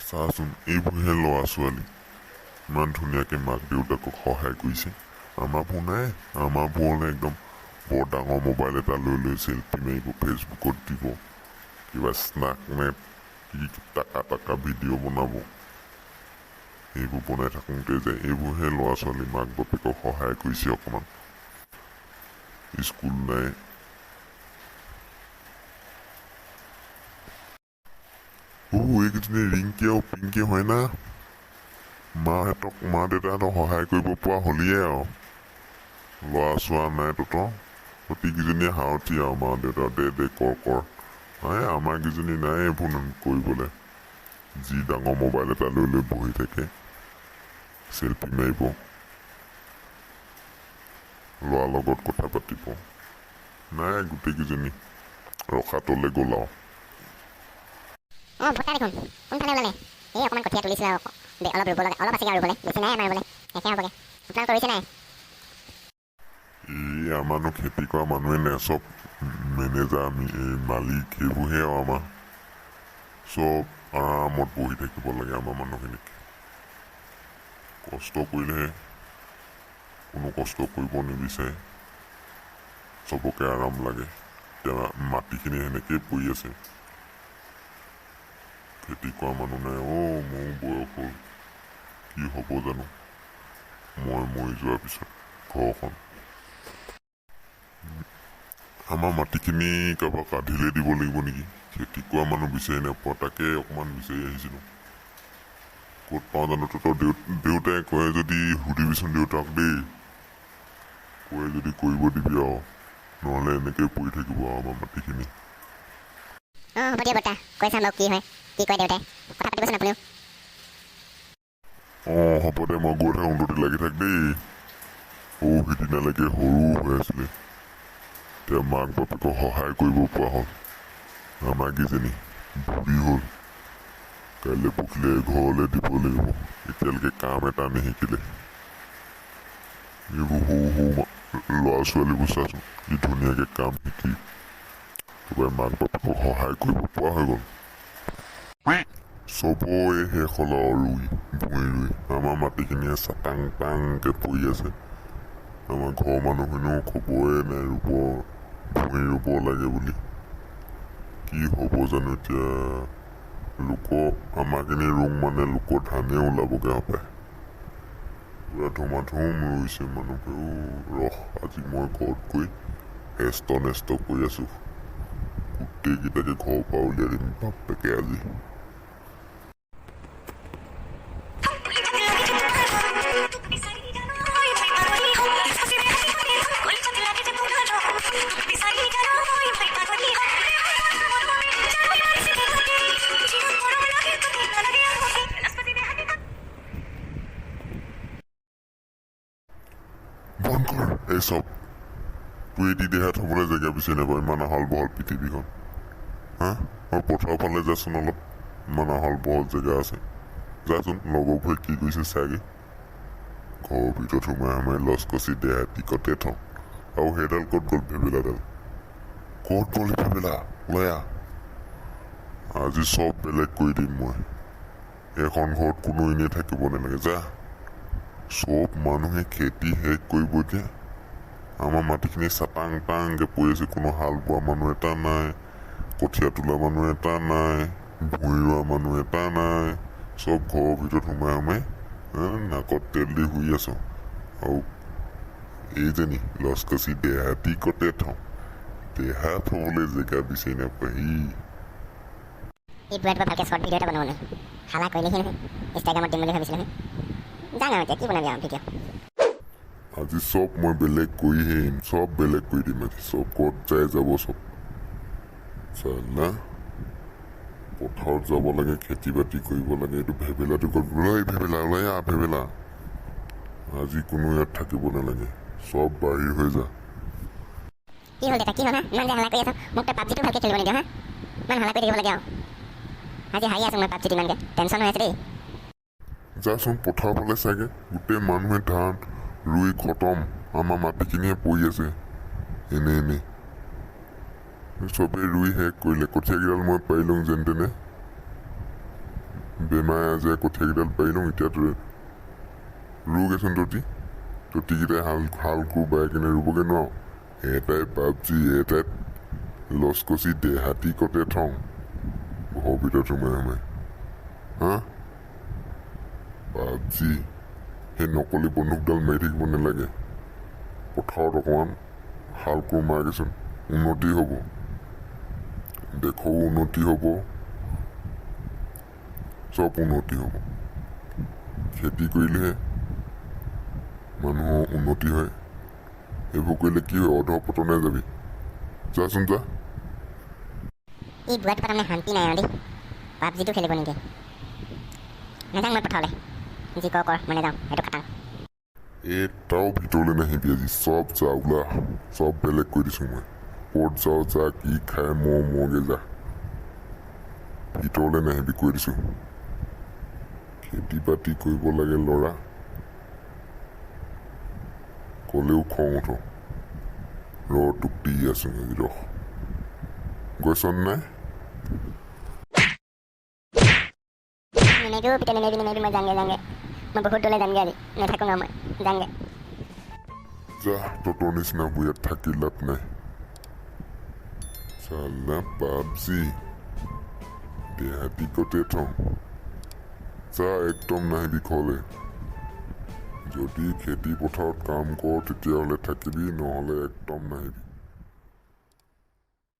চাচোন এইবোৰহে ল'ৰা ছোৱালী, ইমান ধুনীয়াকৈ মাক দেউতাকক সহায় কৰিছে। আমাৰবোৰ নাই, আমাৰবোৰ হ'লে একদম বৰ ডাঙৰ মোবাইল এটা লৈ লৈ চেলফি মাৰিব, ফেচবুকত দিব, কিবা স্নাক মেপ কি টাকা টাকা ভিডিঅ' বনাব। এইবোৰ বনাই থাকোঁতে যায়। এইবোৰহে ল'ৰা ছোৱালী, মাক বাপেকক সহায় কৰিছে অকণমান। স্কুল নাই। এইকেইজনী ৰিংকি আৰু পিংকি হয় না, মাহঁতক মা দেউতাহঁতক সহায় কৰিব পৰা হ'লিয়ে আৰু। ল'ৰা চোৱা নাই তহঁতৰ, গোটেইকেইজনীয়ে সাৰথি আৰু মা দেউতা দে দে কৰ কৰ। নাই আমাৰকেইজনী নাই এইবোৰ কৰিবলৈ। যি ডাঙৰ মোবাইল এটা লৈ লৈ বহি থাকে, চেলফি মাৰিব, ল'ৰাৰ লগত কথা পাতিব। নাই গোটেইকেইজনী ৰখাতলে গ'ল আৰু। অঁ বৰ্তা দেখোন কোনফালে ওলালে? এই অকণমান কঠীয়া তুলিছোঁ আৰু অলপ ৰুব লগা অলপ আছেগৈ আৰু ৰুবলৈ, বেছি নাই আমাৰ ৰুবলৈ, শেষে হ'বগৈ। আপোনালোকৰ ৰুইছে নাই? এই আমাৰনো খেতি কৰা মানুহে নাই, চব মেনেজাৰ আমি, এই মালিক সেইবোৰহে আৰু। আমাৰ চব আৰামত বহি থাকিব লাগে। আমাৰ মানুহখিনিক কষ্ট কৰিলেহে, কোনো কষ্ট কৰিব নিবিচাৰে, চবকে আৰাম লাগে। এতিয়া মাটিখিনি সেনেকেই পৰি আছে, খেতি কৰা মানুহ নাই। অ' মোৰো বয়স হ'ল, কি হ'ব জানো মই মৰি যোৱাৰ পিছত ঘৰখন। আমাৰ মাটিখিনি কাৰোবাক আধিলে দিব লাগিব নেকি? খেতি কৰা মানুহ বিচাৰি নাপাওঁ, তাকে অকণমান বিচাৰি আহিছিলোঁ, ক'ত পাওঁ জানো। তহঁতৰ দেউতাই কয় যদি সুধিবিচোন দেউতাক দেই, কয় যদি কৰিব দিবি আৰু, নহ'লে এনেকেই পৰি থাকিব আৰু আমাৰ মাটিখিনি। অঁ হ'ব দিয়ক বৰ্তা, কৈ চাম বাৰু কি হয়, কি কয় দেউতাই। কথা পাতিবচোন আপুনিও। অঁ হ'ব দে, মই গৈ থাকোঁ, তহঁতি লাগি থাক দেই। সৌ সিদিনালৈকে সৰু হৈ আছিলে, এতিয়া মাক বাপেকক সহায় কৰিব পৰা হ'ল। আমাৰকেইজনী বুঢ়ী হ'ল, কাইলৈ পৰহিলৈ ঘৰলৈ দিব লাগিব, এতিয়ালৈকে কাম এটা নিশিকিলে। এইবোৰ সৰু সৰু ল'ৰা ছোৱালীবোৰ চাচোন কি ধুনীয়াকৈ কাম শিকি একেবাৰে মাক বাপেকক সহায় কৰিব পৰা হৈ গ'ল। চবৰে শেষ হ'ল আৰু ৰুই ভূঁই ৰুই। আমাৰ মাটিখিনিয়ে চাটাং টাংকৈ পৰি আছে। আমাৰ ঘৰৰ মানুহখিনিও খবৰে নাই ৰুব, ভূঁই ৰুব লাগে বুলি। কি হ'ব জানো এতিয়া। লোকৰ আমাৰখিনি ৰুং মানে লোকৰ ধানেই ওলাবগৈ হপায়। পূৰা ধুমাধুম ৰুইছে মানুহবোৰে। ৰহ আজি মই ঘৰত গৈ হেস্ত নেস্ত কৰি আছোঁ, গোটেইকেইটাকে ঘৰৰ পৰা উলিয়াই দিম বাপেকে আজি। বন্ধ কৰ এই চব। তোৰ এটি দেহা থ'বলৈ জেগা বিচাৰি নাপাওঁ, ইমান আহল বহল পৃথিৱীখন। হা মই পথাৰৰ ফালে যাচোন অলপ, ইমান আহল বহল জেগা আছে, যাচোন লগৰবোৰে কি কৰিছে চাগে। ঘৰৰ ভিতৰত সোমাই সোমাই লচকচি দেহা টিকতে থওঁ। আৰু সেইডাল ক'ত গ'ল ভেবেলাডাল? ক'ত গ'ল ভেবেলা? লৈ আহ, আজি চব বেলেগ কৰি দিম মই। এইখন ঘৰত কোনো এনেই থাকিব নালাগে। যা, চব মানুহে খেতি শেষ কৰিব এতিয়া। আমাৰ মাটিখিনি চাটাং টাংকৈ পৰি আছে, কোনো হাল বোৱা মানুহ এটা নাই, কঠীয়া তোলা মানুহ এটা নাই, ভূঁই ৰোৱা মানুহ এটা নাই, চব ঘৰৰ ভিতৰত সোমাই সোমাই নাকত তেল দি শুই আছোঁ। আৰু এইজনী লচকচি দেহা টিকতে থওঁ, দেহা থ'বলৈ জেগা বিচাৰি নাপায় সি। এই বুঢ়াটোৰ পৰা ভালকৈ শ্বৰ্ট ভিডিঅ' এটা বনাব নোৱাৰে, হালা কৰিলেহি নহয়। ইনষ্টাগ্ৰামত দিম বুলি ভাবিছিলোঁ নহয়। যাম আৰু এতিয়া কি বনাবি আৰু ভিডিঅ'। আজি চব মই বেলেগ কৰিহে আহিম, চব বেলেগ কৰি দিম আজি, চব ক'ত যায় যাব চব। চালা পথাৰত যাব লাগে, খেতি বাতি কৰিব লাগে। এইটো ভেবেলাটো ক'ত গ'ল? এই ভেবেলা ওলাই আহ ভেবেলা, আজি কোনো ইয়াত থাকিব নালাগে, চব বাহিৰ হৈ যা। কি হ'ল দেউতা, কি হ'ল? হা ইমান যে হাল্লা কৰি আছ, মোক তই পাবজিটো ভালকৈ খেলিব নিদিয়। হা ইমান হাল্লা কৰি থাকিব লাগে আৰু। আজি হাৰি আছোঁ মই পাবজিত, ইমানকৈ টেনশ্যন হৈ আছে দেই। যাচোন পথাৰৰ ফালে চাগে, গোটেই মানুহে ধান ৰুই খতম, আমাৰ মাটিখিনিয়ে পৰি আছে এনেই এনেই। চবেই ৰুই শেষ কৰিলে, কঠীয়াকেইডাল মই পাৰি লওঁ যেন তেনে। বেমাৰ আজাৰে কঠীয়াকেইডাল পাৰি লওঁ। এতিয়া তই ৰুগেচোন তহঁতি, তহঁতিকেইটাই হাল হাল কোৰ বাই কিনে ৰুবগৈ নোৱাৰ। এটাই পাবজি, এটাই লচকচি দেহাতি কতে থওঁ ঘৰৰ ভিতৰত সোমাই সোমাই। হা, পাবজি সেই নকলি বন্দুকডাল মাৰি থাকিব নালাগে। পথাৰত অকণমান হাল কোৰ মাৰগেচোন, উন্নতি হ'ব, দেশৰো উন্নতি হ'ব, চব উন্নতি হ'ব। খেতি কৰিলেহে মানুহৰ উন্নতি হয়। এইবোৰ কৰিলে কি হয়, অধঃপতনে যাবি। যাচোন যা। এই বুঢ়াটোৰ পৰা তাৰমানে শান্তি নাই আৰু দেই, পাবজিটো খেলিব নিদিয়ে। নাযাওঁ মই পথাৰলৈ, যি কৰ কৰ, মই নাযাওঁ, সেইটো খাটাং। এটাও ভিতৰলৈ নাহিবি আজি, চব যা, ওলা, চব বেলেগ কৰি দিছোঁ মই। ক'ত যাওঁ যা, কি খাই মৰ মৰগে যা, ভিতৰলৈ নাহিবি কৈ দিছোঁ। খেতি বাতি কৰিব লাগে ল'ৰা, ক'লেও খং উঠ। ৰ, তোক দি আছোঁ আজি, ৰহ। গৈছ নাই? নেমেৰিও পিতে, নেমেৰিবি, নেমেৰিবি, মই যামগৈ, যামগৈ, মই বহুত দূৰলৈ যামগৈ আজি, নাথাকোঁ আৰু মই যামগৈ। যা, তহঁতৰ নিচিনা ইয়াত থাকি লাভ নাই। চালা পাবজি দেহাতি কতে থওঁ। যা, একদম নাহিবি ঘৰলৈ। যদি খেতি পথাৰত কাম কৰ তেতিয়াহ'লে থাকিবি, নহ'লে একদম নাহিবি।